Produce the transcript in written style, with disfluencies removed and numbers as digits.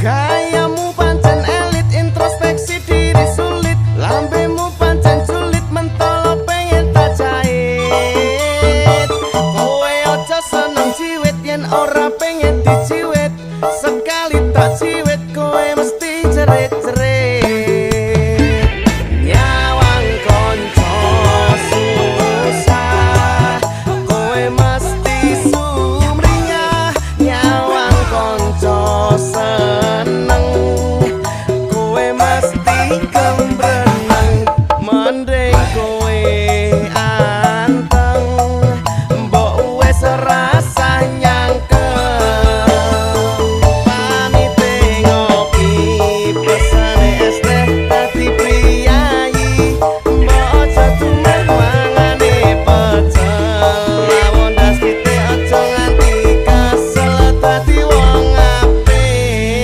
Gayamu pancen elit, introspeksi diri sulit. Lambemu pancen sulit, mentolo pengen tak jahit. Kowe aja seneng ciwit yen ora pengen diciwit. Sekali tak ciwit.